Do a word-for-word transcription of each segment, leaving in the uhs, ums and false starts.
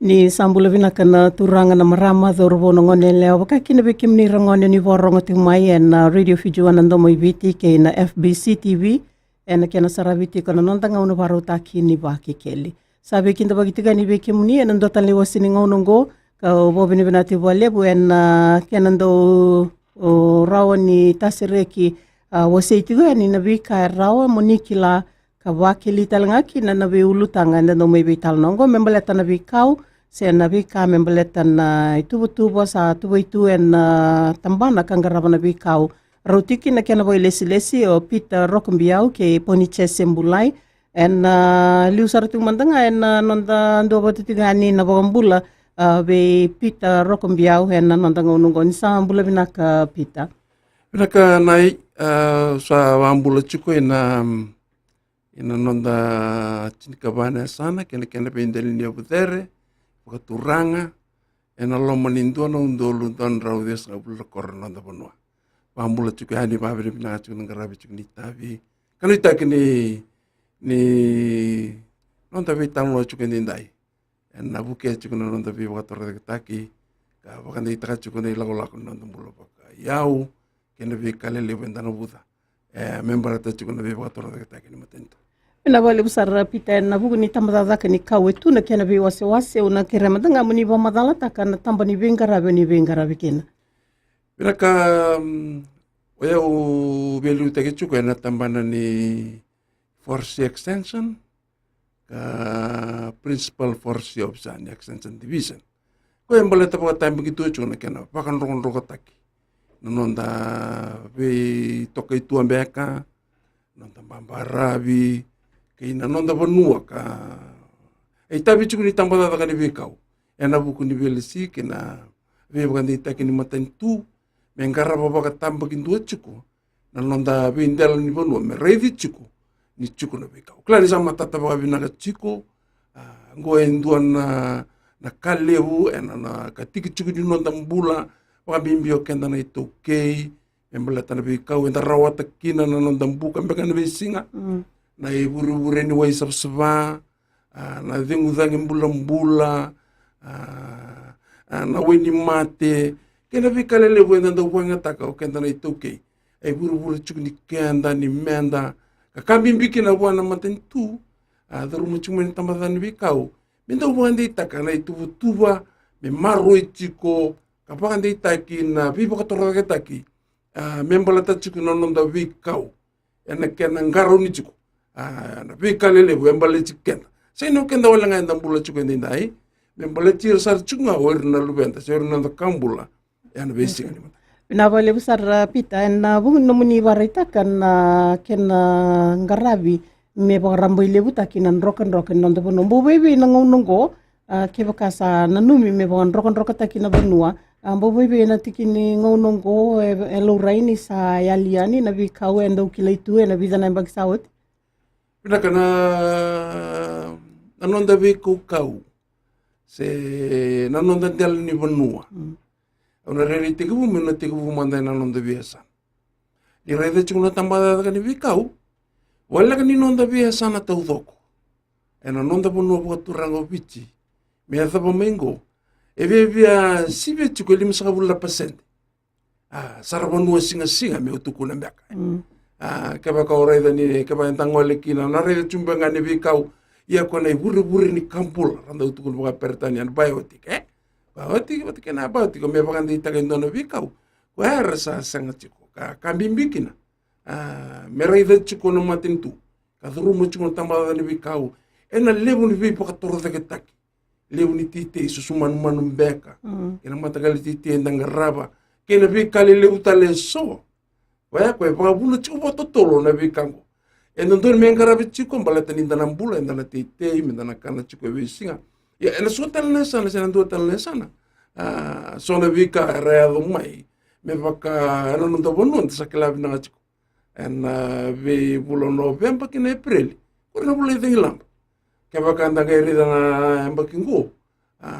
Ni sa bula vinaka na turaga, na marama, cauravou, na gone yalewa, vaka kina vei kemuni ra gone ni vakarorogo tiko mai ena Radio Fiji One na Domo i Viti kei na F B C T V ena kena saravi tiko na noda gauna vakarautaki ni Vakekeli. Sa veikidavaki tiko yani vei kemuni ena dua tale na iwase ni gauna oqo, kau vakavinavinaka tiko vakalevu ena kena dau rawa ni tasereki, a, wasei tiko yani na veika e rawa mo ni kila, ka vakeli tale ga kina na veiulutaga eda dau mai veitalanoa oqo me baleta na veikau se na veika me baleta na ituvatuva sa tuvai tu ena tabana ka qarava na veikau. Rau tiko kina kena vakailesilesi o Peter Rokobiau kei Ponichese Bulai. Ena liu sara tiko mada ga ena noda duavata tiko yani na vakabula, a, vei Peter Rokobiau ena noda gauna oqo. Ni sa bula vinaka, Peter. Vinaka Nai, a, sa vakabula tiko ena, ena noda tinikava na yasana kei na kena veidela ni yavu cere, vakaturaga, ena loma ni dua na udolu dua na drau ciwasagavulu na koro na noda vanua. Vakabula tiko yani, vakavinavinaka tiko na qaravi tiko ni tavi, ka nuitaki ni, ni noda veitalanoa tiko edaidai ena vukea tiko na noda veivakatorocaketaki ka vakadeitaka tiko na ilakolako ni noda bula vakaiyau kei na veika lelevu eda navuca, e, me baleta tiko na veivakatorocaketaki ni matanitu. Vinaka vakalevu sara, Peter, ena vuku ni tabacakacaka ni kau e tu na kena veiwasewase, au na kerea mada ga mo ni vakamacalataka na taba ni veiqaravi o ni veiqaravi kina. Vinaka, mm, o yau veiliutaki tiko ena tabana ni Forestry Extension, ka Principal Forestry Officer ni Extension Division. Koya e baleta vakatabakidua tiko na kena vakadrokadrokotaki na noda veitokaitua beka, noda babaravi kei na noda vanua ka e itavi tiko ni tabacakacaka ni veikau ena vuku ni veilesi kei na veivakadeitaki ni matanitu me qarava vakatabakidua tiko na noda veidela ni vanua me raici tiko ni tiko na veikau. Kila ni sa matata vakavinaka tiko, a, oqo e dua na, na ka levu ena, na ka tiki tiko ni noda bula, vakabibi o keda na iTaukei, me baleta na veikau eda rawata kina na noda buka beka ena veisiga. Mm. Na ivurevure ni wai savasava, a, na cegu cagi bulabula, a, a, na wai ni mate, kei na veika lelevu eda dau vakayagataka o keda na iTaukei. E ivurevure tiko ni keda, ni meda, ka ka bibi kina vua na matanitu, a, curuma tiko mai na tabacakacaka ni veikau me dau vakadeitaka na ituvatuva me maroroi tiko, ka vakadeitaki na veivakatorocaketaki, a, me baleta tiko na noda veikau ena kena qarauni tiko, a, na veika lelevu e baleti keda. Sega ni o keda wale ga eda bula tiko edaidai, me baleti ira sara tiko ga o ira na luveda se o ira na noda ka bula ena veisiga ni mata. Vinaka vakalevu sara, Peter, ena vuku ni nomuni vakaraitaka na kena qaravi me vakarabailevutaki na drokadroka ni noda vanua. Bau vaivei na gauna oqo, a, kevaka sa nanumi me vakadrokadrokataki na vanua, a, bau vaivei na tiki ni gauna oqo, e, e laurai ni sa yali yani na veikau e dau kilai tu ena vica na yabaki sa oti? Vinaka, na, na noda veikaukau se na noda dela ni vanua. Mm. Au na rairai tekivu me na tekivu mada ena noda veiyasana. Ni raica tiko na tabacakacaka ni veikau, voleka ni noda veiyasana taucoko ena noda vanua vakaturaga o Viti me yacova mai oqo, e viavia sivia tiko e limasagavulu na pasede. A, saravanua sigasiga meu tukuna beka. Mm. A, kevaka o raica ni, kevaka eda gole kina, na raica tu beka ga ni veikau, ia ko na ivurevure ni ka bula ra dau tukuna vakaperetania na biotic, e? Biotic vata kei na biotic, me vakadeitaka e dua na veikau. Koya era sa sega tiko ka, ka bibi kina, a, me raica tiko na matanitu ka curuma tiko na tabacakacaka ni veikau ena levu ni veivakatorocaketaki, levu ni teitei, susu manumanu beka, mm, kei na mataqali teitei eda qarava, kei na veika lelevu tale eso. Oya koya e vakavuna tiko vakatotolo na veika oqo e dodonu me qaravi tiko baleta ni da na bula, eda na teitei, me da na kana tiko e veisiga. Ia ena so tale na yasana se na dua tale na yasana, a, so na veika era yaco mai me vaka ena noda vanua da sa kila vinaka tiko ena, a, veivula o Noveba kei na Epereli, qori na vula i cagilaba. Kevaka da qai raica na yabaki qo, a,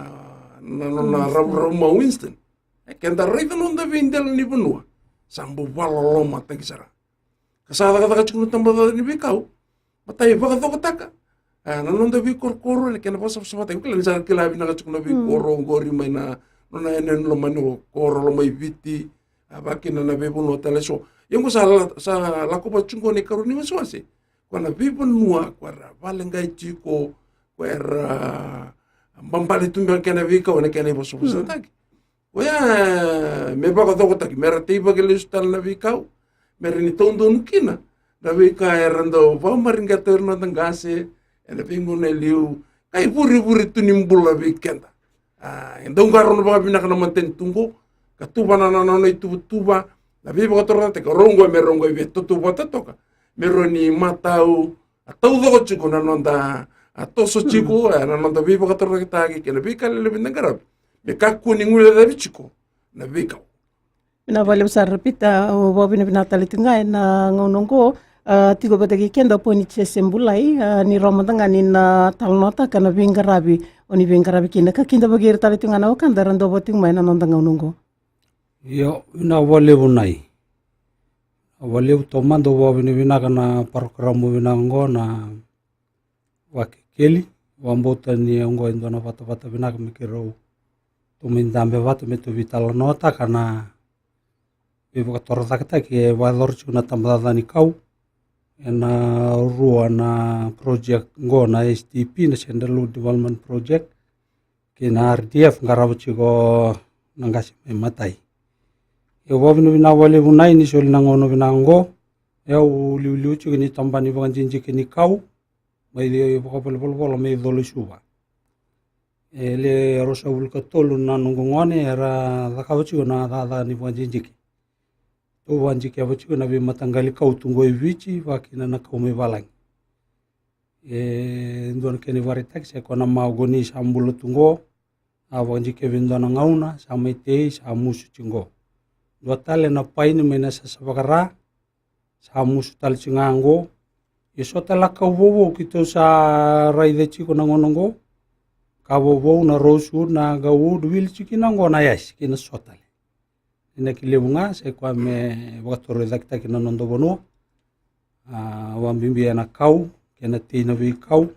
na nona, mm, ravuravu mai Winston, e, keda raica noda veidela ni vanua sa bau vakalolomataki sara. Ka sa cakacaka tiko na tabacakacaka ni veikau, matai vakacokotaka, A, na noda veikorokoro, na kena vakasavasavataki. Kila ni sa kila vinaka tiko na veikoro oqori mai na nona yanuyanu lomani o koro lomai Viti. A, vakakina na veivanua tale eso. Ia oqo sa la-, sa lakova tiko oqo na ikarua ni wasewase. Ko na veivanua ko era valeqai tiko, ko era babale tu beka kena veikau, na kena ivosavosataki. Oya, me vakacokotaki, me ra tei vakalesu tale na veikau, me ra ni taudonu kina na veika era dau vakamariqeta o ira na noda qase ena veigauna e liu, ka ivurevure tu ni bula vei keda. A, e dau qarauna vakavinaka na matanitu oqo, ka tuvana na nona ituvatuva, na veivakatorocaketaki, rau oqo me rau oqo e via tautauvata toka, me rau ni matau, a taucoko tiko na noda, a toso tiko, e, na noda veivakatorocaketaki kei na veika lelevu eda qaravi. Me kakua ni guilecavi tiko na veikau. Vinaka vakalevu sara Pita, au vakavinavinaka tale tiko ga ena gauna oqo, a, tiko vata kei keda o Poni Jese Bulai, a, ni rawa mada ga ni na talanoataka na veiqaravi o ni veiqaravi kina, ka kidavaki ira tale tiko ga na wekada era duavata tiko mai ena noda gauna oqo. Io, vinaka vakalevu Nai. Vinaka vakalevu taumada, au vakavinavinaka na parokaramu vinaka oqo na Vakekeli. Vakabauta ni oqo e dua na vatavata vinaka me keirau tou mai dabe vata me tou veitalanoataka na veivakatorocaketaki e vakayacora tiko na tabacakacaka ni kau ena rua na project oqo, na S D P, na Sandalwood Development Project, kei na R D F qarava tiko na qase mai matai. Au vakavinavinaka vakalevu Nai ni soli na gauna vinaka oqo. Au liuliu tiko ni tabana ni vakadidike ni kau mai vakavolivolavola mai Colo-i-Suva. E le ruasagavulu ka tolu na noqu gone era cakava tiko na cakacaka ni vakadidike. Tou vakadikeva tiko na veimataqali kau tu qo e Viti, vakakina na kau mai valagi. E dua na kena ivakaraitaki, sa i koya na mahogany sa bula tu qo, a vakadikevi e dua na gauna, sa mai tei, sa musu tiko qo. Dua tale na paini mai na sasavakara, sa musu tale tiko ga qo. Ia so tale na kau vouvou keitou sa raica tiko na gauna qo. Ka vouvou, na rosewood, na agarwood, wili tiko kina qo na yasi kei na so tale. Inaki levu ga sa i koya me vakatorocaketaki na noda vanua. A, vakabibi ena kau kei na tei na veikau.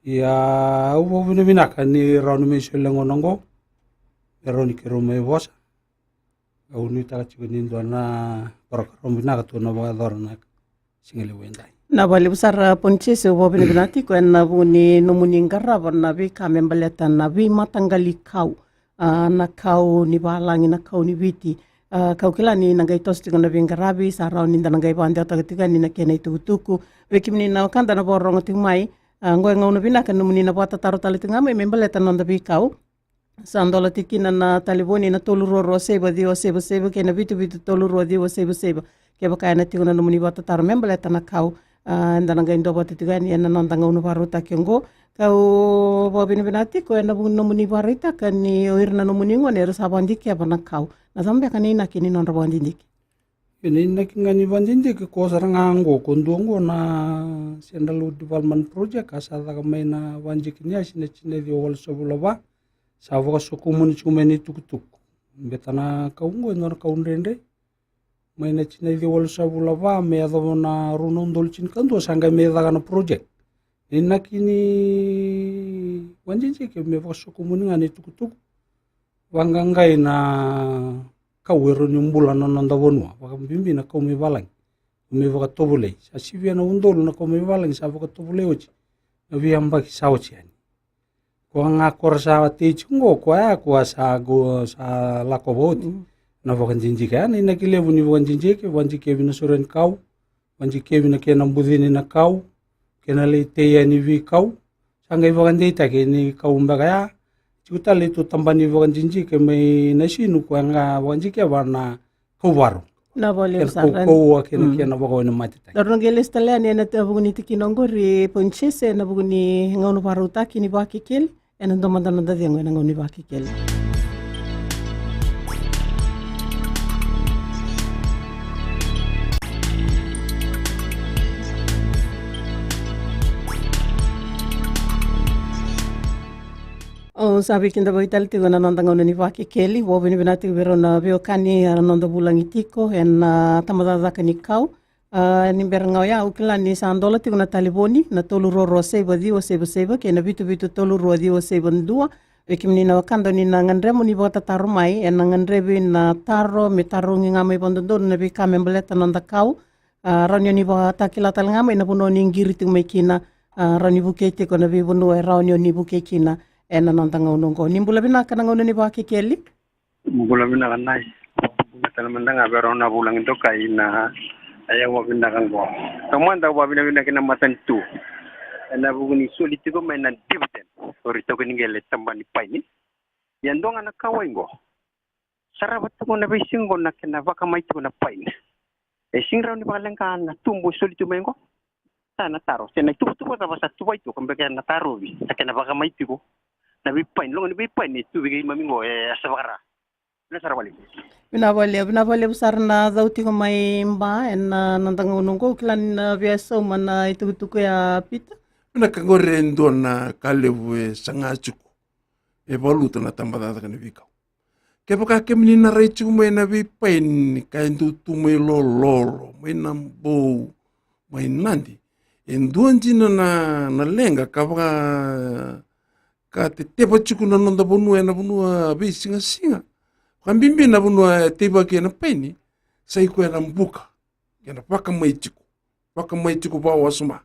Ia au vakavinavinaka ni rawa ni mai soli na gauna oqo me rawa ni keirau mai vosa. Au nuitaka tiko ni dua na parokaramu vinaka tou na vakayacora na siga levu edai. Vinaka vakalevu sara Poni Jese, au vakavinavinaka tiko ena vuku ni nomuni qarava na veika me baleta na veimataqali kau, a, na kau ni valagi, na kau ni Viti. A, kau kila ni na qai toso tiko na veiqaravi, sa rawa ni da na qai vakadewataka tiko yani na kena itukutuku vei kemuni na wekada na vakarorogo tiko mai. A, oqo e gauna vinaka nomuni na vakatataro tale tiko ga mai me baleta na noda veikau. Sa dola tiko kina na talevoni na tolu rua rua saiva ciwa saiva saiva kei na vitu vitu tolu rua ciwa saiva saiva. Kevaka ena tiko na nomuni vakatataro me baleta na kau, a, eda na qai duavata tiko yani ena noda gauna vakarautaki oqo. Kau vakavinavinaka tiko ena vuku ni nomuni vakaraitaka ni o ira na nomuni gone era sa vakadikeva na kau. Na cava beka na inaki ni nodra vakadidike? Io, na inaki ga ni vakadidike ko sara ga oqo, ko dua oqo na Sandalwood Development Project, a sa caka mai na vakadike ni yasi na tinai ciwa walusagavulu ka va. Sa vakasokumuni tiko mai na itukutuku. Beta na kau oqo e dua na kau dredre. Mai na tinai ciwa walusagavulu ka va me yacova na rua na udolu tinikadua sa qai mai caka na project. Na inaki ni vakadidike me vakasokumuni ga na itukutuku. Vaqaqai na kau e rawa ni bula na noda vanua, vakabibi na kau mai valagi, kau mai vakatovolei. Sa sivia na udolu na kau mai valagi sa vakatovolei oti na veiyabaki sa oti yani. Koya ga ko ra sa tei tiko qo, koya, koya sa qo sa lakova oti. Mm. Na vakadidike ya, na inaki levu ni vakadidike, vakadikevi na sorenikau, vakadikevi na kena bucini na kau, kena lai tei yani veikau. Sa qai vakadeitaki ni kau beka ya. Tiko tale tu tabana ni vakadidike mai Nasinu, koya ga vakadikeva na kau varo. Vinaka vakalevu sara. Kena kaukauwa kei na kena vakawainimate. Daru na qai lesu tale yani ena vuku ni tikina oqori Poni Jese, ena vuku ni gauna vakarautaki ni Vakekeli. Ena dua mada na noda cegu ena gauna ni Vakekeli. Au sa veikidavaki tale tiko ena noda gauna ni Vakekeli, vakavinavinaka tiko vei rau na veiwekani era noda vulagi tiko ena tabacakacaka ni kau. A, ni bera ga oya au kila ni sa dola tiko na talevoni na tolu rua rua saiva ciwa saiva saiva kei na vitu vitu tolu rua ciwa saiva dua. Vei kemuni na wekada ni na gadreva ni vakatataro mai, ena gadrevi na taro me tarogi ga mai vakadodonu na veika me baleta na noda kau. A, rawa ni o ni vakatakila tale ga mai na vanua o ni qiri tiko mai kina. A, rawa ni vukei tiko na veivanua e rawa ni o ni vukei kina ena noda gauna oqo. Ni bula vinaka na gauna ni Vakekeli. Bula vinaka nai. Bula tale mada ga vei rau na vulagi dokai na yawa vinaka oqo. Taumada au vavinavinaka kina matanitu ena vuku ni soli tiko mai na dividend. Ori toka ni qele taba ni paini. Ia dua ga na kauwai oqo. Sarava tiko na veisiga oqo na kena vakamai tiko na paini. E sigi rau ni vakaleqa na tubu e soli tu mai oqo. Sa na taro se na ituvatuva cava sa tuvai tu ka beka na tarovi sa kena vakamai tiko na veipaini, loga ni veipaini e tu vei keimami oqo e asa vakara. Vinaka sara vakalevu. Vinaka vakalevu, vinaka vakalevu sara na cau tiko mai Ba ena noda gauna oqo, au kila ni na via sauma na itukutuku ya Pita. Vinaka, qori e dua na ka levu e saga tiko e valuta na tabacakacaka ni veikau. Kevaka kemuni na rai tiko mai na veipaini ka e dau tu mai Lololo, mai Nabou, mai Nadi, e dua dina na, na leqa ka vaka ka teteva tiko na noda vanua ena vanua veisigasigi. Vakabibi na vanua e teivaki ena paini, sa i koya na buka kei na vakamai tiko, vakamai tiko vakawasoma.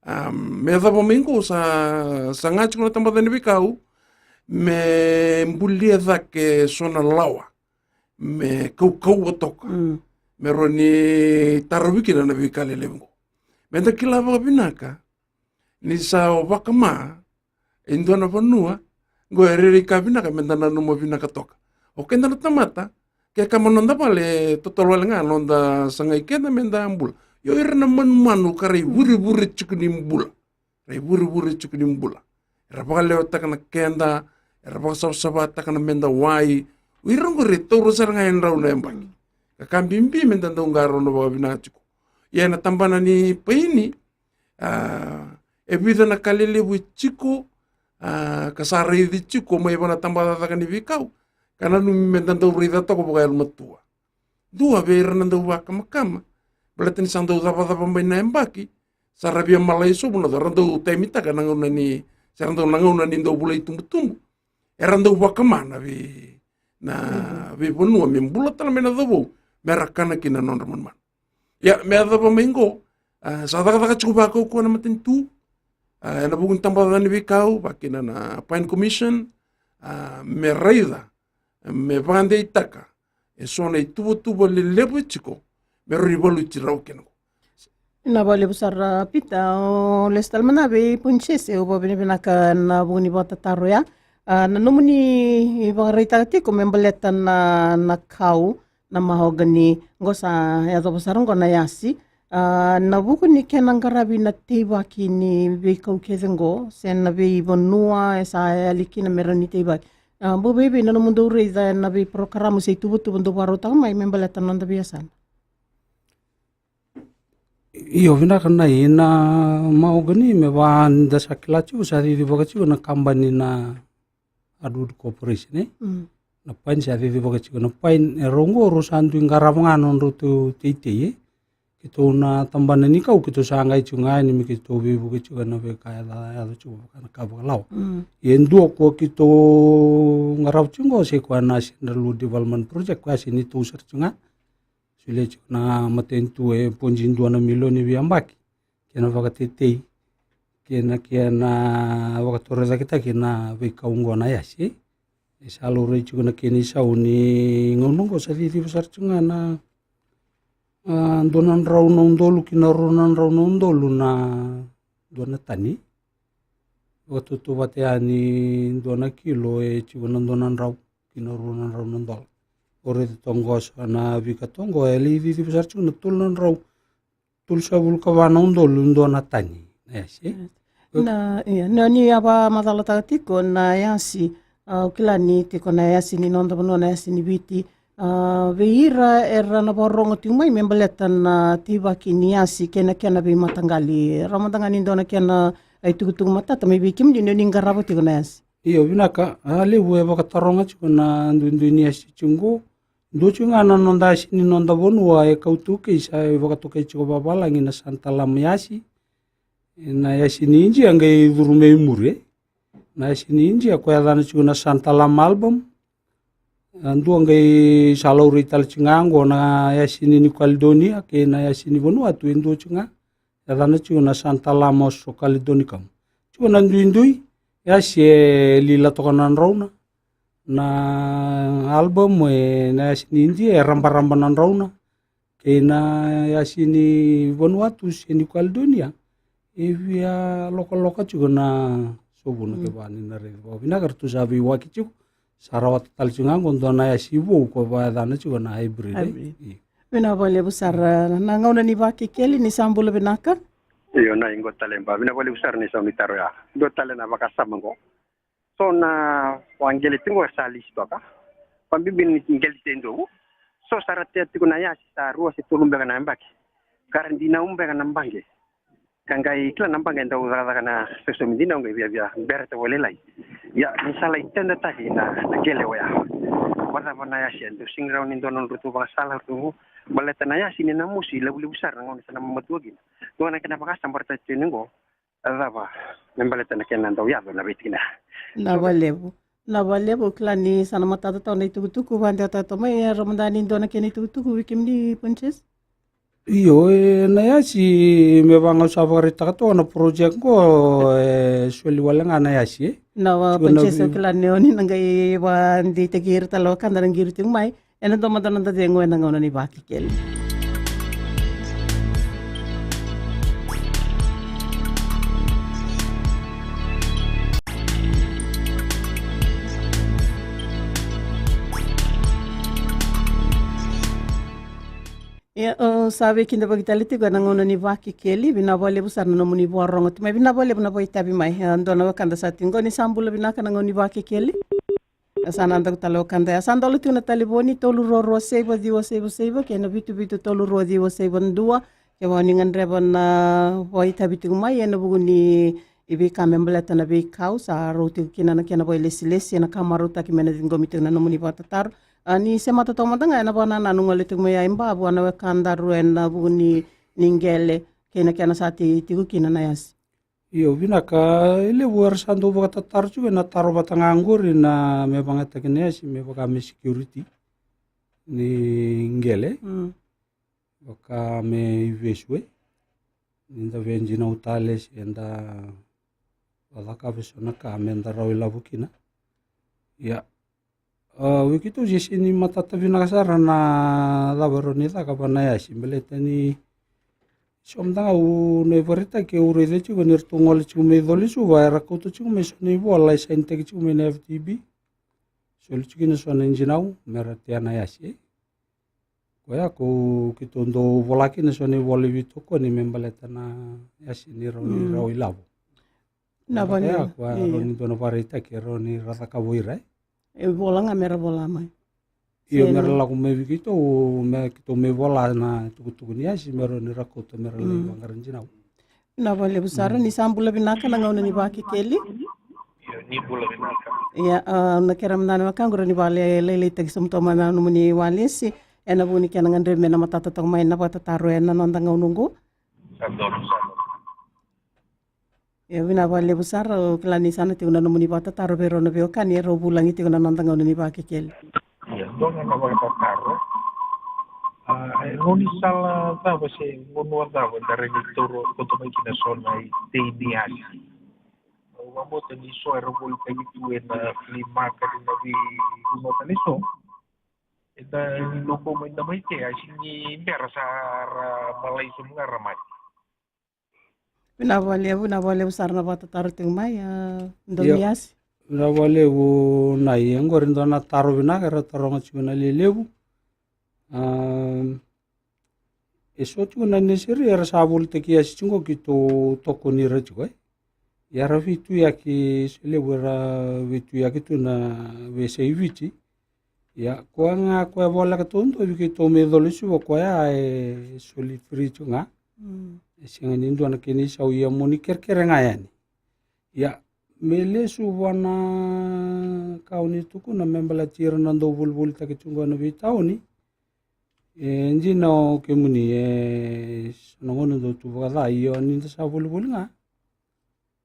A, me yacova mai qo sa, sa ga tiko na tabacakacaka ni veikau me bulia cake so na lawa me kaukauwa toka, mm, me rawa ni tarovi kina na veika lelevu qo. Me da kila vakavinaka ni sa o vakama e dua na vanua qo e rairai ka vinaka me da nanuma vinaka toka. O keda na tamata, ke kama noda vale, totolo wale ga noda sagai keda me da bula. Io, ira na manumanu ka rai vurevure tiko ni bula. Rai vurevure tiko ni bula. Era vakalewataka na keda, era vakasavasavataka na meda wai. O ira qori e taura sara ga e drau na yabaki. Ka ka bibi me da dau qarauna vakavinaka tiko. Ia na tabana ni paini, a, e vica na ka lelevu e tiko, a, ka sa raici tiko mai vua na tabacakacaka ni veikau, ka nanumi me da dau raica toka vakayalomatua. Dua vei ira na dau vakamakama, baleta ni sa dau cavacava mai na yabaki, sa ra via malai sobu na, ra dau taimitaka na gauna ni, sa ra dau na gauna ni dau vula itubutubu. Era dau vakama na vei, na veivanua me bula tale mai na cavou, me ra kana kina na nodra manumanu. Ia, me yacova mai qo, a, sa cakacaka tiko vakaukauwa na matanitu, a, ena vuku ni tabacakacaka ni veikau, vakakina na Pine Commission, a, me raica, me vakadeitaka e so na ituvatuva lelevu e tiko me rawa ni valuti rawa kina qo. Na vakalevu sara Pita, o lesu tale mada vei Ponisese, au vakavinavinaka na vuku ni vakatataro ya. A, na nomuni vakaraitaka tiko me baleta na, na kau, na mahogany, qo sa yacova sara qo na yasi. A, na vuku ni kena qaravi na teivaki ni veikau kece qo se na veivanua e sa yali kina me rawa ni teivaki. A, bau veivei na nomudou raica ena veiporokaramu se ituvatuva dou vakarautaka mai me baleta na noda veiyasana? Io, vinaka, na i na mahogany me vaka ni da sa kila tiko, sa cicivaka tiko na kabani na Hardwood Corporation, e? Mm. Na pine sa cicivaka tiko, na pine, e rau qo rau sa dui qarava ga na nodrau teitei, e? Keitou na tabana ni kau, keitou sa qai tiko ga yani me keitou veivuke tiko ena veika e yaco tiko vaka na ka vakalawa. Mm. E dua ko keitou qarava tiko qo se koya na Central Wood Development Project, koya se ni tou sara tiko ga. Solia tiko na matanitu e podi dua na milioni vei yabaki. Kena vakatetei, kena, kena vakatorocaketaki na veikau qo na yasi. E sa laurai tiko na kena isau ni gauna qo sa ciciva sara tiko ga na, a, dua na drau na udolu ki na rua na drau na udolu na dua na tani. Vakatautauvata yani dua na kilo e tiko na dua na drau ki na rua na drau na dola. O raica toka qo sa na vika toka qo e lai ciciva sara tiko na tolu na drau, tolusagavulu ka va na udolu dua na tani na yasi, e? Na, ia, na ni a vakamacalataka tiko na yasi, a, au kila ni tiko na yasi ni noda vanua, na yasi ni Viti. A, vei ira era na vakarorogo tiko mai me baleta na teivaki ni yasi kei na kena veimataqali, rawa mada ga ni dua na kena, a, itukutuku matata mai vei kemuni ni o ni qarava tiko na yasi. Io, vinaka, a, levu e vakataroga tiko na duidui ni yasi tiko qo. Dua tiko ga na noda yasi ni noda vanua e kau tu kei sa e vakatokai tiko vavalagi na Santalam yasi. Na yasi ni Idia qai curu mai muri, e. Na yasi ni Idia ko yacana tiko na Santalam album. A dua qai sa laurai tale tiko ga qo na yasi ni New Caledonia kei na yasi ni Vanuatu e dua tiko ga. Yacana tiko na Santalam Austrocaledonicum. Tiko na duidui yasi e lila toka na drauna. Na album e na yasi ni Idia e rabaraba na drauna. Kei na yasi ni Vanuatu se New Caledonia e via lokaloka tiko na sovuna kevaka ni na raici vakavinaka, ratou sa veiwaki tiko. Sa rawata tale tiko ga qo dua na yasi vou ko vakayacana tiko na hybrid, e. Hybrid. Io. Vinaka vakalevu sara. Na gauna ni Vakekeli, ni sa bula vinaka. Io, na iqo tale ba. Vinaka vakalevu sara ni sau ni taro ya. Dua tale na vakasama qo. So na vaqele tiko qo e sa lisi toka. Vakabibi ni qele te dua. So sa ra tea tiko na yasi sa rua se tolu beka na yabaki. Ka ra dinau beka na baqe. Ka qai kila na baqe dau cakacaka na sosomi dinau qai viavia bereta vakalailai. Ia, ni sa lai tedataki na, na qele oya. Vakacava na yasi e dau sega ni rawa ni dua na nodratou vakasala tu. Baleta na yasi ni na mosi, levulevu sara na gauna sa na mamatua kina. Dua na kena vakasama baleta tiko ni qo. A cava me baleta na kena dau yaco na veitikina. Na vakalevu. Na vakalevu, kila ni sa na matata toka na itukutuku, vakadewataka toka mai, e, Ramadan, ni dua na kena itukutuku vei kemuni, Pontius? Io, e, na yasi, me vaka au sa vakaraitaka toka na project qo, e, soli wale ga na yasi, e. Na va, Pontius, au kila ni o ni na qai vakadeitaki ira tale na wekada na qiri tiko mai. Ena dua mada na noda cegu ena gauna ni Vakekeli. Ia, o, sa veikidavaki tale tiko ena gauna ni Vakekeli, vinaka vakalevu sara na nomuni vakarorogo tu mai, vinaka vakalevu na vakaitavi mai. Ia, dua na wekada sa tiko qo, ni sa bula vinaka na gauna ni Vakekeli. Sa na daku tale o wekada ya. Sa dola tiko na talevoni, tolu rua rua saiva ciwa saiva saiva kei na vitu vitu tolu rua ciwa saiva dua. Kevaka ni gadreva na vakaitavi tiko mai ena vuku ni veika me baleta na veikau sa rau tiko kina na kena vakailesilesi, ena ka marautaki me na ciqomi tiko na nomuni vakatataro. A, ni semata toka mada ga ena vakanananu, gole tiko mai ya i Ba vua na wekadaru ena vuku ni, ni qele kei na kena sa tei tiko kina na yasi. Io, vinaka, e levu era sa dau vakatataro tiko ena taro vata ga qori na me vakayagataki na yasi me vaka me security ni qele. Mm. Vaka me ivesu, e. Ni da via dinau tale se da vakacakava eso na ka me da rawa ilavo kina. Ia. A, vei keitou se sega ni matata vinaka sara na cava e rawa ni caka vua na yasi, baleta ni so mada ga au na ivakaraitaki au raica tiko ni ratou gole tiko mai Colo-i-Suva, era kauta tiko mai so na ivola e sainitaki tiko mai na F D B. Soli tiko kina so na idinau me ra tea na yasi, e. Koya ko keitou dau vola kina so na ivola e veitokoni me baleta na yasi ni rawa ni, mm, rawa ilavo. Na vale. Koya, koya, io, rawa ni dua na vakaraitaki e rawa ni ra cakava o ira, e. E vola ga me ra vola mai. Io, me ra lako mai vei keitou, me keitou mai vola na tukutuku ni yasi, me rawa ni ra kauta me ra lai, mm, vaqara dinau. Na vakalevu sara, mm, ni sa bula vinaka na gauna ni Vakekeli. Io, ni bula vinaka. Ia, a, na kere mada na wekaqu, rawa ni vakalailaitaki sobu toka mada na nomuni walesi ena vuku ni kena gadrevi me na matata toka mai na vakatataro ena noda gauna oqo. Sa donu, sa donu. Ia, vinaka vakalevu sara, au kila ni sa na tiko na nomuni vakatataro vei rau na veiwekani, e rau vulagi tiko na noda gauna ni Vakekeli. Ia, dua ga na vakatataro. A, e gaunisala cava se vanua cava eda rawa ni taura, kauta mai kina so na itei ni yasi? Au vakabauta ni so era volitaki tu ena flea market, ena veivanua tale so. Eda lako mai, da mai tea, e sega ni bera, sa ra malai sobu ga, ra mate. Vinaka vakalevu, vinaka vakalevu sara na vakatataro tiko mai, a, Domiasi. Vinaka vakalevu, na, ia, oqori dua na taro vinaka era taroga tiko na lelevu. A, e so tiko na neseri era sa volitaki yasi tiko, keitou tokoni ira tiko, e. Ia era veituyaki, so levu era veituyaki tu na veiyasai Viti. Ia, koya ga, koya voleka taudua vei keitou mai Colo-i-Suva, koya e soli free tiko ga. Mm. E sega ni dua na kena isau, ia mo ni kerekere ga yani. Ia, me lesu vua na ka o ni tukuna me baleti ira na dau volivolitaki tiko qo na veitauni. E dina o kemuni, e so na gauna dau tu vakaca, io ni da sa volivoli ga.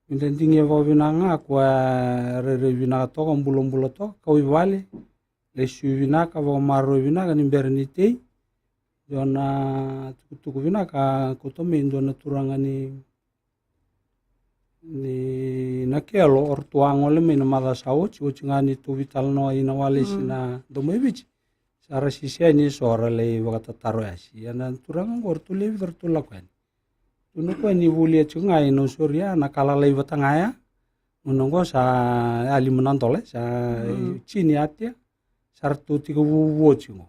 Me da digia vakavinaka ga, koya rairai vinaka toka, bulabula toka, kau i vale, lesu vinaka, vakamaroroi vinaka ni bera ni tei. Dua na tukutuku vinaka, kauta mai dua na turaga ni ni Nakelo, o ratou a gole mai na macawa sa oti, oti ga ni tou veitalanoa i na walesi na Domoiviti. Sa ra sisi yani e so ra lai vakatataro yasi. Ia na turaga oqo ratou lewe vica ratou lako yani. Tukuna o koya ni volia tiko ga i Nausori ya, na ka lalai vata ga ya. Gauna oqo sa yalima na dola, sa tini a tea. Sa ratou tiko vuvu oti qo.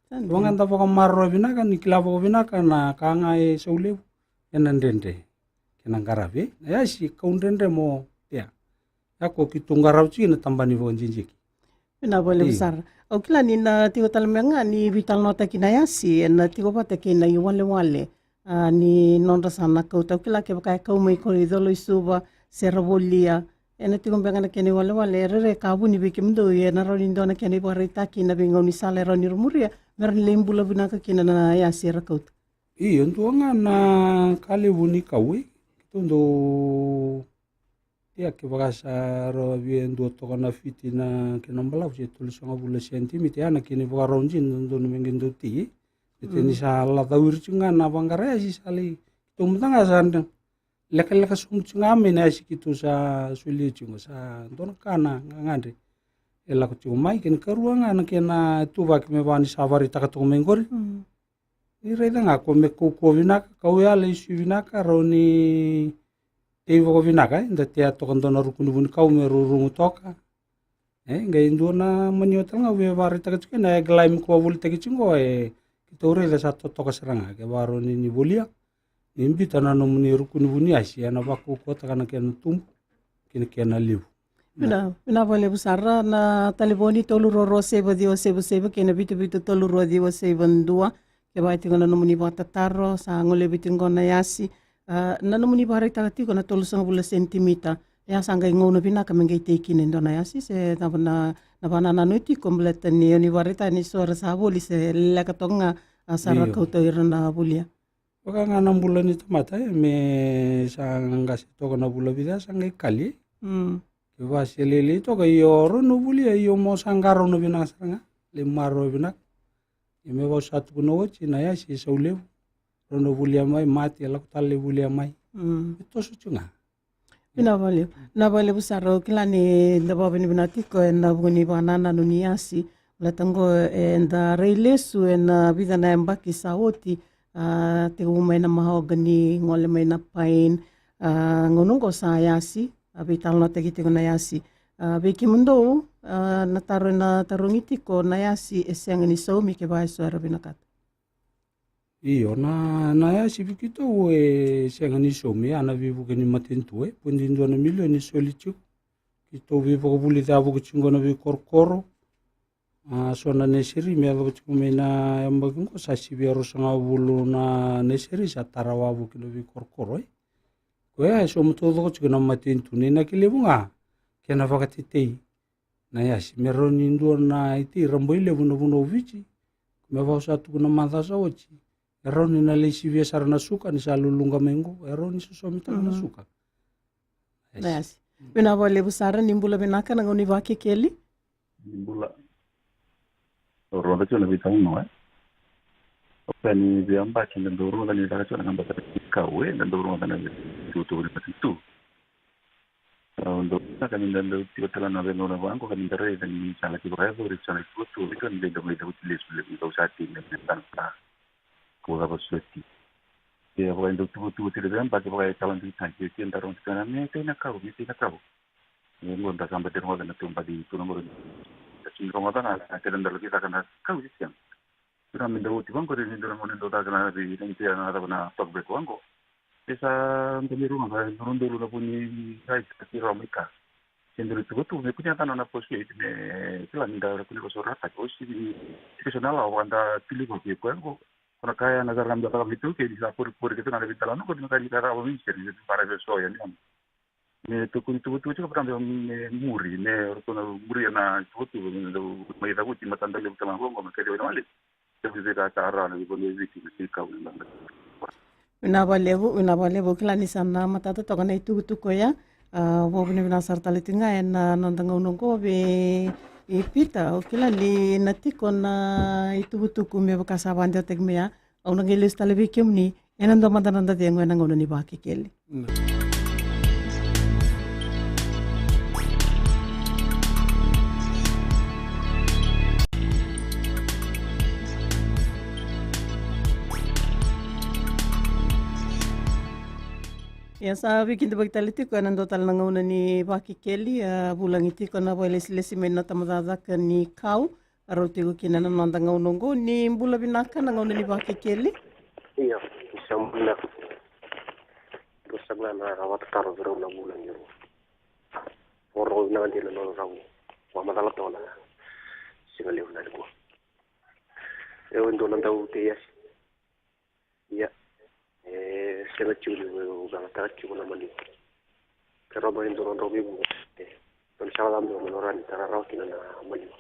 Sa dina. Vaka ga da vakamaroroya vinaka, ni kila vakavinaka na ka ga e sau levu, ena dredre kei na qaravi, e? Na yasi kau dredre mo tea. Ia ko keitou qarava tiko na tabana ni vakadidike. Vinaka vakalevu sara. Au kila ni na tiko tale mai ga ni veitalanoataki na yasi, ena tiko vata kei na iwalewale. A, ni nodra sa na kauta. Au kila kevaka e kau mai ko i Colo i Suva, se ra volia, ena tiko beka na kena iwalewale, e rere ka vuni vei kemudou, ia ena rawa ni dua na kena ivakaraitaki na veigaunisala e rawa ni ra muria me ra na lai bula vinaka kina na yasi era kauta. Io, dua ga na ka levu ni kau, e. Keitou dau Ia kevaka sa rawa via dua toka na fiti na kena balavu se tolusagavulu na sentimita, ia na kena ivakarau dina dodonu me qai dau tei, e. E teni sa lacau ira tiko ga na vaqara yasi sa lai, keitou mada ga sa dra lekaleka sobu tiko ga mai na yasi keitou sa solia tiko ga, sa dua na ka na gagadre e lako tiko mai. Kena karua ga na kena ituvaki me vaka ni sa vakaraitaka toka mai qori. Ni raica ga ko me kaukauwa vinaka, kau yala i sui vinaka, rawa ni tei vakavinaka, e, da tea toka dua na ruku ni vunikau me rurugu toka. E, qai dua na mani ota ga via vakaraitaka tiko na e galai me ko a volitaki tiko, e, keitou raica sa totoka sara ga, ke vakarau ni, ni volia, ni bita na nomuni ruku ni vuniyasi, ena vakaukauwataka na kena tubu kei na kena levu. Vinaka, vinaka vakalevu sara. Na talevoni tolu rua rua saiva ciwa saiva saiva kei na vitu vitu tolu rua ciwa saiva dua. Kevaka e tiko na nomuni vakatataro, sa golevi tiko qo na yasi. A, na nomuni vakaraitaka tiko na tolusagavulu na sentimita. Ia sa qai gauna vinaka me qai tei kina e dua na yasi, se na, na, na vakanananu e tiko baleta ni o ni vakaraitaka ni so era sa voli se leka toka ga, a, sa ra kauta ira na volia. Vaka ga na bula ni tamata, e, me sa qase toka na vula vica sa qai kali. Ke vaka se lailai toka, io, rau na volia, io, mo sa qarauna vinaka sara ga. Lai maroroya vinaka. Ia me vaka sa tukuna oti, na yasi e sau levu. Rau na volia mai, mate, lako tale lai volia mai. Me toso tiko ga. Vinaka vakalevu. Vinaka vakalevu sara. Au kila ni da vakavinavinaka tiko ena vuku ni vakanananu ni yasi. Baleta qo eda rai lesu ena vica na yabaki sa oti. A, tekivu mai na mahogany, gole mai na pine. A, gauna qo sa yasi. A, veitalanoataki tiko na yasi. A, vei kemudou, a, na taro ena tarogi tiko, na yasi e sega ni saumi kevaka e so era vinakata. Io, na, na yasi vei keitou e sega ni saumi, a, na veivuke ni matanitu, e, pudi dua na milioni e soli tiko. Keitou veivakavulici yavoki tiko na veikorokoro. A, so na neseri me yacova tiko mai na yabaki qo sa sivia ruasagavulu na neseri sa tara wavoki na veikorokoro, e. Koya e sauma taucoko tiko na matanitu, na inaki levu ga kena vakatetei na yasi me rawa ni dua na itei raboi levu na vanua o Viti. Me vaka sa tukuna macawa sa oti, e rawa ni na lai sivia sara na suka ni sa luluqa mai qo, e rawa ni sosomitaka na suka. Na yasi. Vinaka vakalevu sara, ni bula vinaka, na gauna ni Vakekeli. Ni bula. Au rogoca tiko na veitalanoa, e. Au kaya ni veiyabaki da dau rogoca ni caka tiko na gabata ni kau, e, da dau rogoca na veituvatuva ni matanitu. Au dau vinaka ni da dau tiko tale na veigauna vaqo ka ni da raica ni sa laki vakayacori, sa laki tuvatuva, veigauna da mai cavuti lesu levu, dau sa tei na veitana sa kau cava soti. Ia vaka e dau tuvatuva tiko na veiyabaki, vaka e talanoataki tiko, e, da rogoca tiko na me tei na kau, me tei na kau. Ia qo da sa bati rogoca na tubadi tu na qori. Da sini rogoca ga na keda da laki caka na kau se sega. Ira me da oti vaqori ni dua na gauna dau caka na vei na itea na cava na talk back vaqo. E sa da mai rogoca e dua na udolu na vu ni rai sa tei rawa mai ka. Se dua na tuvatuva me kune yacana na posi me kila ni da kune vasorataki. O si ni kesa na lawa vaka da tiliva vei koya qo. Ko na kaya na cara na da caka vei taukei ni sa poripori kece ga na veitalanoa qo ni na kaya ni ka caka vei ministeri ni bara vei so yani. Me tukuni tuvatuva tiko vaka me muri, me ratou na muria na tuvatuva, me dau mai cavuti matada levu tale na rogo, me kece wai na wale. Dau veika tara na veivanua e Viti, me veikau na banda. Vinaka vakalevu, vinaka vakalevu, kila ni sa na matata toka na itukutuku ya. A, vakavinavinaka sara tale tiko ga ena noda gauna oqo vei Pita, o kila ni na tiko na itukutuku me vaka sa vakadewataki mai ya. Au na qai lesu tale vei kemuni ena dua mada na noda cegu ena gauna ni Vakekeli. Ia sa veikidavaki tale tiko ena dua tale na gauna ni Vakekeli, a vulagi tiko na vakailesilesi mai na tabacakacaka ni kau. A rau tiko kina na noda gauna oqo. Ni bula vinaka na gauna ni Vakekeli. Ia, ni sa bula. Dua sara ga na vakatataro vei rau na vulagi rau. Vakarogo vinaka dina na nona rau vakamacala toka na siga levu na nikua. E o e dua na dau tei yasi. Ia, e sega tiko ni vakayagataka tiko na maliwa. Ke rawa mai e dua na drau veivuke, e dua na sala ca dua na rawa ni tara rawa kina na maliwa.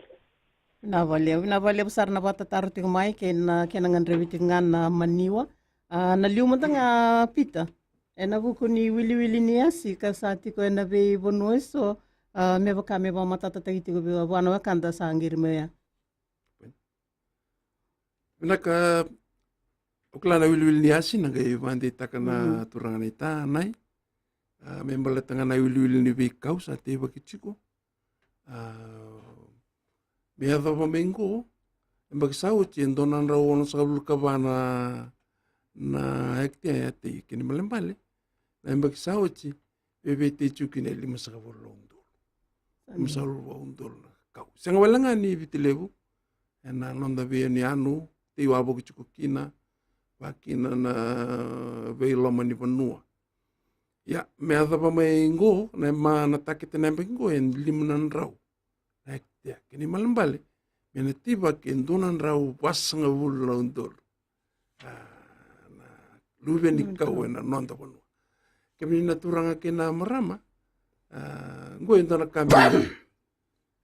Vinaka vakalevu, vinaka vakalevu sara na vakatataro tiko mai kei na kena gadrevi tiko ga na maniwa. A, na liu mada ga Pita, ena vuku ni wiliwili ni yasi ka sa tiko ena veivanua eso, a, me vaka me vakamatatataki tiko vei vua na wekada sa qiri mai oya. Vinaka, o kila na wiliwili ni yasi na qai vakadeitaka na turaga na itanai. A, me baleta ga na wiliwili ni veikau sa teivaki tiko. A, me yacova mai qo, e baki sa oti e dua na drau onosagavulu ka va na, na hektea e tei kei ni balebale. Na e baki sa oti, vevei tei tiko kina e limasagavulu na udolu. Limasagavulu na udolu na kau. Sega wale ga ni Viti Levu, ena noda veiyanuyanu, tei wavoki tiko kina, vakakina na veiloma ni vanua. Ia, me yacova mai qo, na ma na takete na yabaki qo, e lima na drau. Na hektea, kei ni balebale, me na teivaki e dua na drau vasagavulu na udolu. A, na luve ni kau ena noda vanua. Kemuni na turaga kei na marama, a, qo e dua na ka me,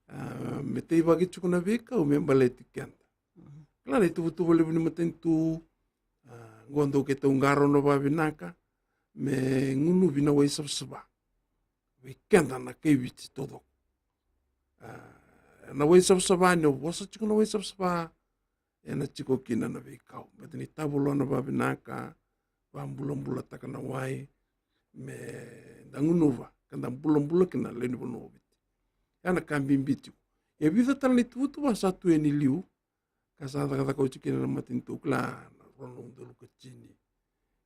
a, me teivaki tiko na veikau me baleti keda. Kila na ituvatuva levu ni matanitu, a, qo dau keitou qarauna vakavinaka, me gunuvi na wai savasava. Vei keda na kai Viti taucoko. A, na wai savasava, ni o vosa tiko na wai savasava, ena tiko kina na veikau. Baleta ni tavalona vakavinaka, vakabulabulataka na wai, me da gunuva, ka da bulabula kina na lewe ni vanua o Viti. Ya na ka bibi tiko. E vica tale na ituvatuva sa tu yani liu, ka sa cakacaka oti kina na matanitu, kila na rua na udolu ka tini.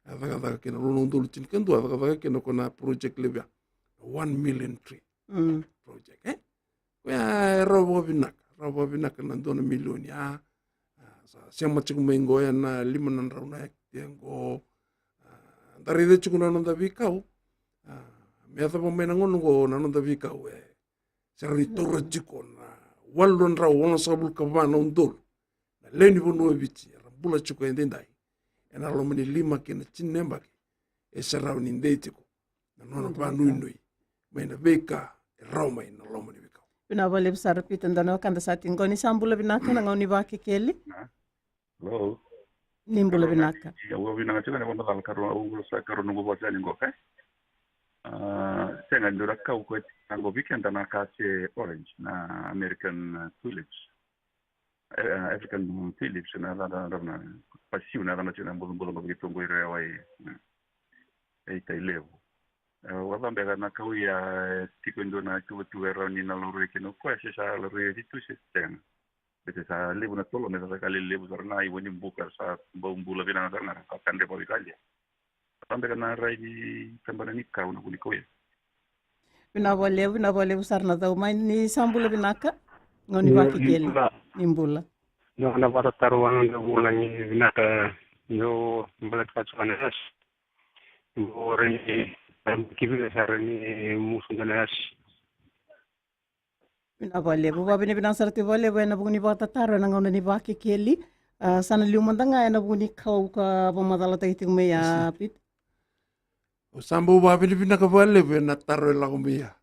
A cakacaka kina rua na udolu tini ka dua, a cakacaka kina ko na project levu ya. One million tree project, e? Koya e rawa vakavinaka, rawa vakavinaka na dua na milioni, a, a, sa sema tiko mai qo ena lima na drau na hektea qo, a, da raica tiko na noda veikau, a, me yacova mai na gauna qo na noda veikau, e, se rawa ni taura tiko na walu na drau onosagavulu ka va na udolu na lewe ni vanua o Viti era bula tiko edaidai. Ena loma ni lima kei na tini na yabaki, e se rawa ni dei tiko na nona vakanuinui mai na veika e rawa mai na loma ni veikau. Vinaka vakalevu sara Pita, dua na wekada sa tiko qo. Ni sa bula vinaka na gauna ni Vakekeli. Hello. Ni bula vinaka. Ia, au vinaka tiko na vakamacala, karua, au sa karua noqu vosa yani qo, e? A, sega, dua na kau ko e tiko qo vei keda na ka se orange, na American, uh, tulips. E, uh, African tulips, na yacana, na pasiu na yacana tiko na bucabuca qo vei keitou qo i Rewa, e, e Tailevu. E, au yacova beka na kau ya, e tiko e dua na tuvatuva e rawa ni na laurai kina o koya, se sa laurai oti tu se sega. Baleta sa levu na tolo, me sa ka lelevu sara na ivo ni buka, sa bau bula vinaka sara ga, sa kadre vakaveitalia. Sa beka na rai ni tabana ni kau na vunikau ya. Vinaka vakalevu, vinaka vakalevu sara na cau mai. Ni sa bula vinaka. Gauna ni Vakekeli. Ni bula. Ni bula. Dua na vakatataro vua na noda vulagi vinaka, dou baleta ka tiko na yasi. Dou rai ni, ki vila sara ni musu dua na yasi. Vinaka vakalevu, vakavinavinaka sara tiko vakalevu ena vuku ni vakatataro ena gauna ni Vakekeli. A, sa na liu mada ga ena vuku ni kau ka vakamacalataki tiko mai, a, Pita. Au sa bau vakavinavinaka vakalevu ena taro e lako mai ya.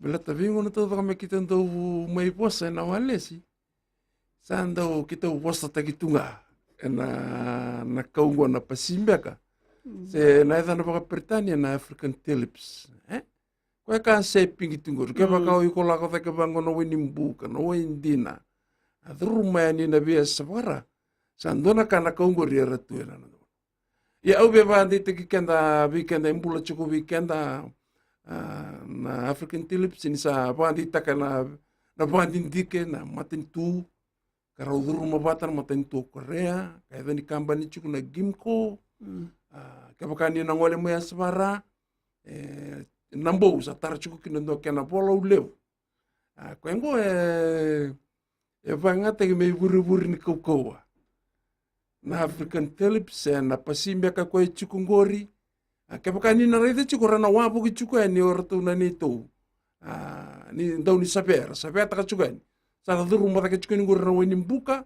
Baleta veigauna taucoko me keitou dau mai vosa ena walesi, sa dau keitou vosataki tu ga ena, na kau oqo na pasi beka. Se na yacana vakaperitania na African tulips, e? Koya ka se pigi tu qori. Kevaka o iko lako cake vaqo na wai ni buka, na wai dina, a curuma yani na veiyasavara, sa dua na ka na kau qori era tu ena noda. Ia au via vakadeitaki keda, vei keda e bula tiko vei keda, a, na African tulips, ni sa vakadeitaka na, na vakadidike na matanitu, ka rau curuma vata na matanitu o Korea, ka yaca ni kabani tiko na Gimco. A, kevaka ni na gole mai yasavara, e, na bou sa tara tiko kina dua kena volau levu. A, koya oqo e, e vakayagataki me ivurevure ni kaukauwa. Na African tulips, e, na pasi beka koya e tiko qori. A, kevaka ni na raica tiko ra na wavoki tiko yani o ratou na neitou, a, ni dau ni savea, ra saveataka tiko yani. Sa ra curuma cake tiko yani qori na wai ni buka.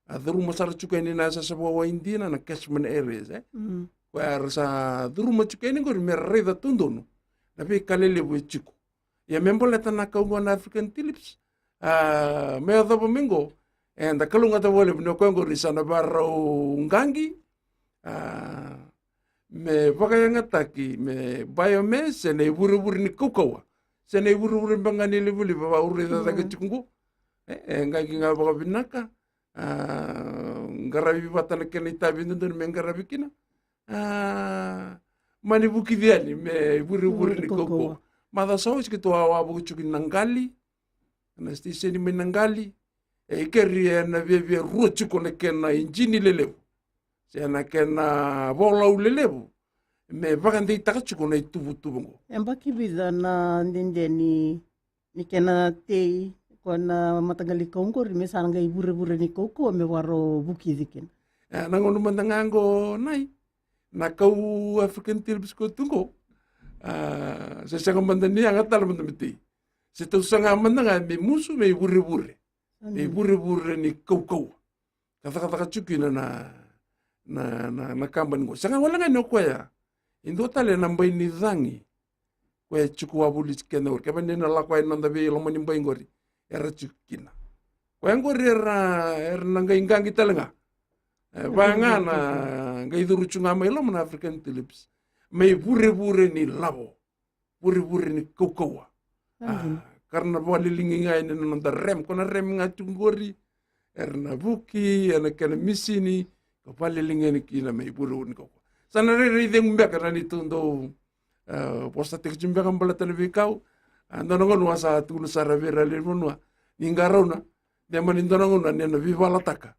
A curuma sara tiko yani na yasayasa vakawai dina, na catchment areas, e? Koya era sa curuma tiko yani qori me ra raica tu donu na veika lelevu e tiko. Ia me baleta na kau oqo na African tulips, a, me yacova mai oqo, eda kalougata vakalevu ni o koya oqori sa na vakarau qaqi, a, me vakayagataki me biomass, se na ivurevure ni kaukauwa, se na ivurevure beka ga ni livaliva vakauraica cake tiko oqo. E, e qaqi ga vakavinaka, a, qaravi vata na kena itavi e dodonu me qaravi kina. A, mani vukici yani me ivurevure ni kaukauwa. Macawa sa oti keitou a wavoki tiko i Naqali, na siteseni mai Naqali. E keri ena viavia rua tiko na kena ijini lelevu, se na kena volau lelevu, me vakadeitaka tiko na ituvatuva oqo. E baki vica na dede ni, ni kena tei ko na mataqali kau oqori me sa na qai vurevure ni kaukauwa me vakarau vukici kina? E, na gauna mada ga oqo, Nai, na kau African tulips ko tu oqo, a, se sega mada ni yaga tale mada me tei. Se tou saga mada ga me musu me ivurevure, me ivurevure ni kaukauwa. Ka cakacaka tiko kina na, na, na, na kabani oqo. Sega wale ga ni o koya, e dua tale na bai ni cagi, koya e tiko wavoliti keda qori. Kevaka ni na lako yani noda veiloma ni bai qori, era tiko kina. Koya qori era, era na qai qaqi tale ga. E, vaka ga na qai curu tu ga mai loma na African tulips, me ivurevure ni lavo, vurevure ni kaukauwa. A, ka ra na vakaliligi ga yani na noda rem, ko na rem ga tu qori, era na vuki ena kena misini, ka vakaliligi yani kina me ivurevure ni kaukauwa. Sa na rairai cegu beka na neitou dau, a, vosataki tu beka baleta na veikau. A, dua na gauna au sa tukuna sara vei ira na lewe ni vanua, ni qarauna, de mani dua na gauna ni na veivalataka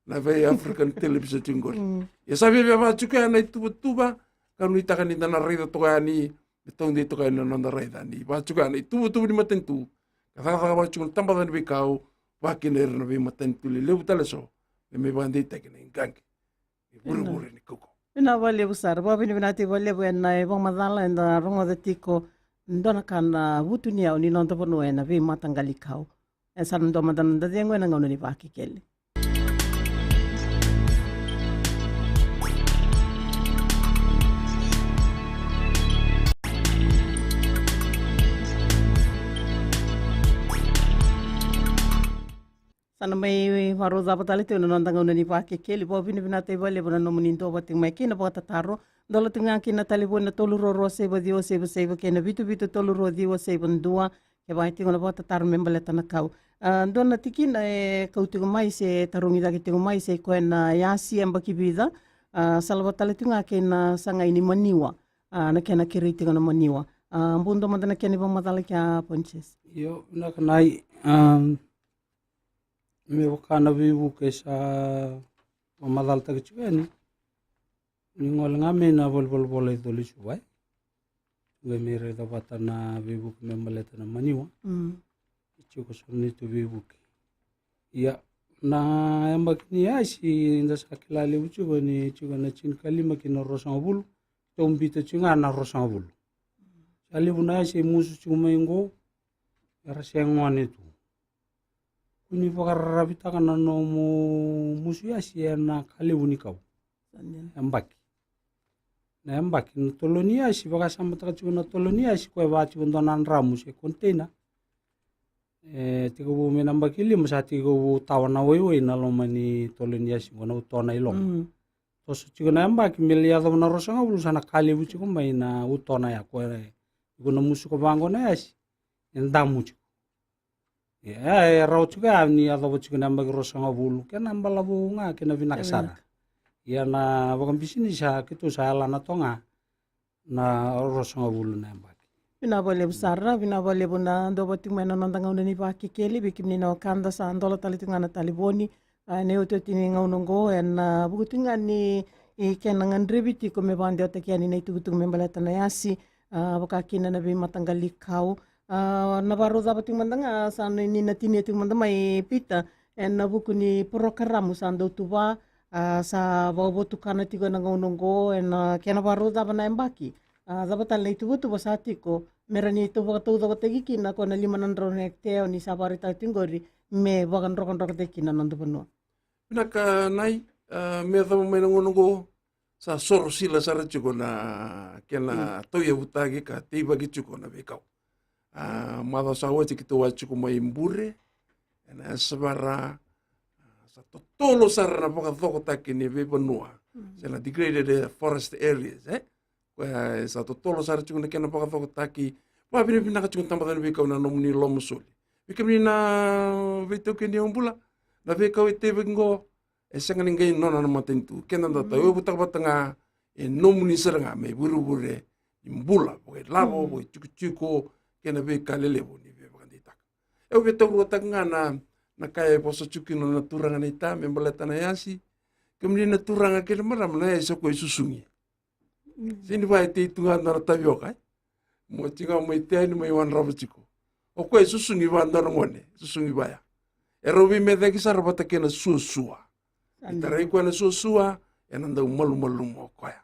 na vei African tulips tiko qori. Ia sa viavia vaka tiko ya na ituvatuva, ka nuitaka ni da na raica toka yani, me taudei toka yani na noda raica ni vaka tiko ya na ituvatuva ni matanitu. Ka cakacaka vaka tiko na tabacakacaka ni veikau, vaka kina ira na veimatanitu lelevu tale eso, me mai vakadeitaki na iqaqi, ivurevure ni kaukauwa. Vinaka vakalevu sara, vakavinavinaka vakalevu ena ivakamacala eda rogoca tiko, dua na ka na vutuniyau ni noda vanua ena veimataqali kau. E sa na dua mada na noda cegu ena gauna ni Vakekeli. Sa na mai vakarau cava tale tiko na noda gauna ni Vakekeli. Vakavinavinaka vakalevu na nomuni duavata tiko mai kei na vakatataro. Dola tiko ga kina na talevoni na tolu rua rua saiva ciwa saiva saiva kei na vitu vitu tolu rua ciwa saiva dua. Kevaka e tiko na vakatataro me baleta na kau. A, dua na tikina e kau tiko mai se tarogi cake tiko mai se koya na yasi e baki vica. A, sa lava tale tiko ga kei na sagai ni maniwa. A, na kena kerei tiko na maniwa. A, bau dua mada na kena ivakamacala kea, Pontius. Io, vinaka Nai. A, me vaka na veivuke sa vakamacalataki tiko yani. Ni gole ga mai na valenivolavola i Colisuvai, qai mai raica vata na veivuke me baleta na maniwa. E tiko so na neitou veivuke. Ia, na yabaki ni yasi da sa kila levu tiko ni tiko na tinikalima ki na ruasagavulu. Tou biuta tiko ga na ruasagavulu. Sa levu na yasi e musu tiko mai qo, era se gone tu. Ko ni vakararavitaka na nomu musu yasi ena ka levu ni kau. Sa dina. Yabaki. Na yabaki na tolo ni yasi, vakasamataka tiko na tolo ni yasi, koya e vaka tiko dua na dramu se container. E tekivu mai na yabaki lima sa tekivu tawa na waiwai na loma ni tolo ni yasi qo, na utona i loma. Mm. Toso tiko na yabaki me lai yacova na ruasagavulu, sa na ka levu tiko mai na utona ya, koya iko na musuka vaqo na yasi e damu tiko. Ia, e rawa tiko ya ni yacova tiko na yabaki ruasagavulu, kena balavu ga, kena vinaka sara. Ia na vakabisinisi sa keitou sa yalana toka ga na ruasagavulu na yabaki. Vinaka vakalevu sara, vinaka vakalevu na dau vata tiko mai na noda gauna ni Vakekeli, vei kemuni na wekada sa dola tale tiko ga na talevoni. A, ena iotioti ni gauna oqo, ena vuku tiko ga ni, i kena gadrevi tiko me vakadewataki yani na itukutuku me baleta na yasi, a, vaka kina na veimataqali kau. A, na vakarau cava tiko mada ga sa ni, ni na tinia tiko mada mai, Pita, ena vuku ni porokaramu sa dau tu va, a, sa vakavotukana tiko ena gauna oqo, ena kena vakarau cava na yabaki. A, cava tale na ituvatuva sa tiko me rawa ni tou vakataucokotaki kina ko na lima na drau na ektea ni sa vakaraitaka tiko qori, me vakadrokadrokotaki kina na noda vanua. Vinaka Nai, a, me yacova mai na gauna oqo, sa soro sila sara tiko na kena tauyavutaki ka teivaki tiko na veikau. A, macawa sa oti keitou a tiko mai Bure, ena Yasavara, a, sa totolo sara na vakacokotaki ni veivanua, se na degraded, e, forest areas, e? Koya e sa totolo sara tiko na kena vakacokotaki, vakavinavinaka tiko na tabacakacaka ni veikau na nomuni lomasoli. Vei kemuni na veitaukei ni yaubula, na veikau e teivaki qo, e sega ni qai nona na matanitu. Keda da tauyavutaka vata ga, e nomuni sara ga, me ivurevure ni bula, vakailavo, vakaitsikotiko, kei na veika lelevu ni veivakadeitaka. Au via tauruataka ga na, na ka e vosa tiko kina na turaga naita me baleta na yasi. Kemuni na turaga kei na marama, na yasi o koya e susugi. Sega ni va e tei tu ga dua na tavioka, e? Mo tiko ga mai Tea ni mai wadrava tiko. O koya e susugi va dua na gone, susugi vaya. E rau veimecaki sara vata kei na suasua. Ni tarai koya na suasua, ena dau malumalumu o koya.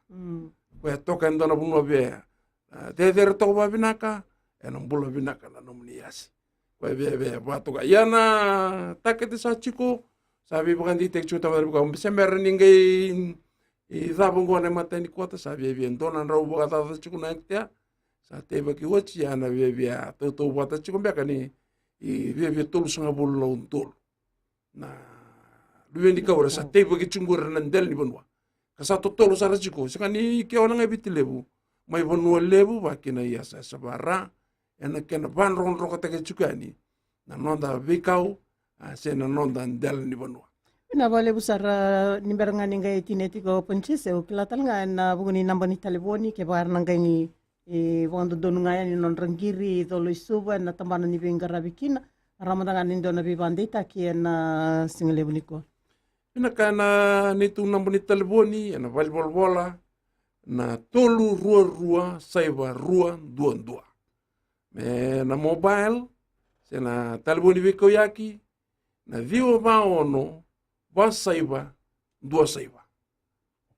Koya e toka e dua na vanua via, a, cecere toka vavinaka, ena bula vinaka na nomuni yasi. Koya via, via vatoka. Ia na takete sa tiko, sa veivakadeitaki tiko tavara vika. Se mera ni qai, i cava qo na imatai ni kota, sa viavia dua na drau vakacaca tiko na ektea. Sa teivaki oti, ia na viavia tautauvata tiko beka ni, i viavia tolusagavulu na udolu na luve ni kau era sa teivaki tiko qori na dela ni vanua. Ka sa totolo sara tiko, sega ni ke o na qai Viti Levu, mai Vanua Levu, vaka kina Yasayasa, Vara, ena kena vadrokadrokotaki tiko yani na noda veikau, a, se na noda dela ni vanua. Vinaka vakalevu sara, ni bera ga ni qai tinia tiko o Pontius, au kila tale ga ena vuku ni naba ni talevoni, kevaka era na qai ni, e, vakadodonu ga yani na nodra qiri i Colo-i-Suva ena tabana ni veiqaravi kina, rawa mada ga ni dua na veivakadeitaki ena siga levu nikua. Vinaka, na neitou naba ni talevoni ena valenivolavola na tolu rua rua saiva rua dua dua. Me na mobile, se na talevoni veikauyaki, na ciwa va ono va saiva dua saiva.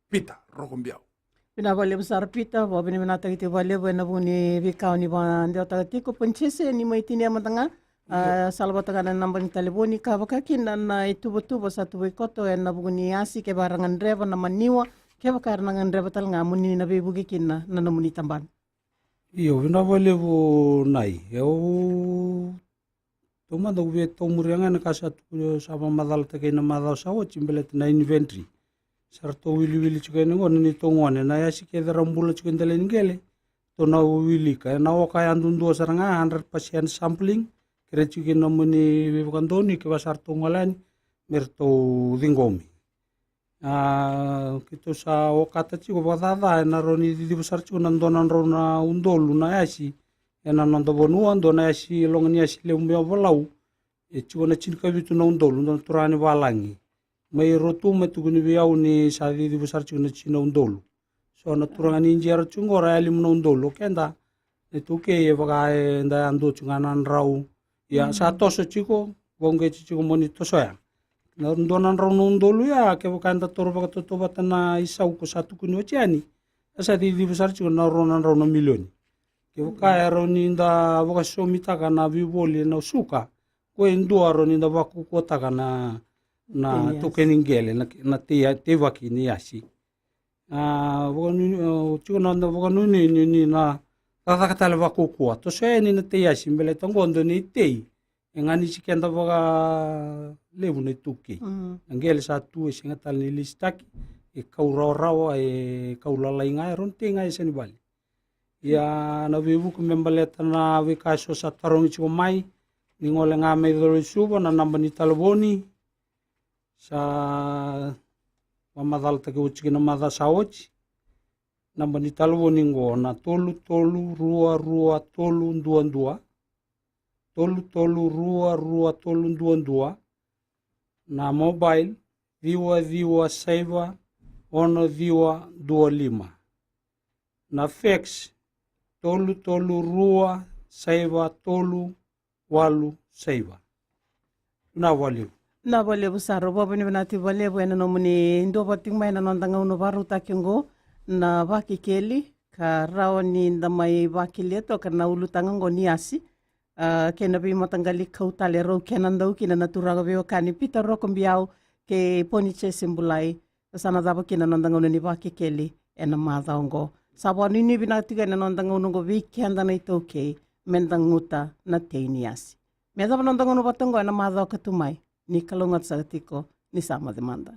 Pita Rokobiau. Vinaka vakalevu sara Pita, vakavinavinakataki tiko vakalevu ena vuku ni veika o ni vakadewataka tiko. Pontius, ni mai tinia mada ga, a, salavata ga na naba ni talevoni, ka vaka kina na ituvatuva sa tuvai koto ena vuku ni yasi, kevaka era gadreva na maniwa, kevaka era na gadreva tale ga mo ni na veivuke kina na nomuni tabana. Io, vinaka vakalevu Nai. Au taumada au via taumuria ga na ka sa tu, sa vakamacalataki ena macawa sa oti baleta na inventory. Sa ratou wiliwili tiko yani qo na neitou gone, na yasi kece era bula tiko e dela ni qele, ratou na wilika. Ena oka yadudua sara ga, hundred percent sampling, kerei tiko kina na nomuni veivakadonui, kevaka sa ratou gole yani me ratou ciqomi. A, keitou sa okata tiko vakacaca, ena rawa ni ciciva sara tiko na dua na drau na udolu na yasi ena noda vanua, dua na yasi, loga ni yasi levu mai Ovalau, e tiko na tinikavitu na udolu, dua na turaga ni valagi mai Rotuma e tukuni vei au ni sa ciciva sara tiko na tini na udolu. So na turaga ni Idia era tiko qo ra yali mai na udolu, o keda na iTaukei e vaka eda yadua tiko ga na drau. Ia, sa toso tiko, vakauqeti tiko mo ni tosoya. Na dua na drau na udolu ya, kevaka eda taura vakatautauvata na isau ko sa tukuni oti yani, e sa ciciva sara tiko na rua na drau na milioni. Kevaka e rawa ni da vakasosomitaka na veivoli ena suka, ko e dua rawa ni da vakaukauwataka na, na taukei ni qele, na, na tei, teivaki ni yasi. A, vakanuinui, e, tiko na noda vakanuinui ni, ni na cakacaka tale vakaukauwa. Toso yani na tei asi, baleta qo dua na itei e ganisi keda vakalevu na iTaukei. Mm. Na qele sa tu e sega tale ni lisitaki, e kau rawarawa, e kau lalai ga, e rau na tei ga e yasa ni vale. Ia na veivuke me baleta na veika eso sa tarogi tiko mai, ni gole ga mai Colo-i-Suva, na naba ni talevoni sa vakamacalataki oti kina na macawa sa oti. Naba ni talevoni qo na tolu tolu rua rua tolu dua dua, tolu tolu rua rua tolu dua dua. Na mobile, ciwa ciwa saiva ono ciwa dua lima. Na fax, tolu tolu rua saiva tolu walu saiva. Na valevu. Na valevu sara, au vakavinavinaka tiko valevu ena nomuni duavata tiko mai ena noda gauna vakarautaki oqo na Vakekeli, ka rawa ni da mai vakelia toka na ulutaga oqo ni yasi. A, kei na veimataqali kau tale e rau kena dau kina na turaga veiwekani Pita Rokobiau kei Poni Jese Bulai. Sa na cava kina na noda gauna ni Vakekeli ena macawa oqo. Sa vakanuinui vinaka tiko ena noda gauna oqo vei keda na iTaukei, me da guta na tei ni yasi. Me cava na noda gauna vata oqo ena macawa ka tu mai, ni kalougata saka tiko, ni sa moce mada.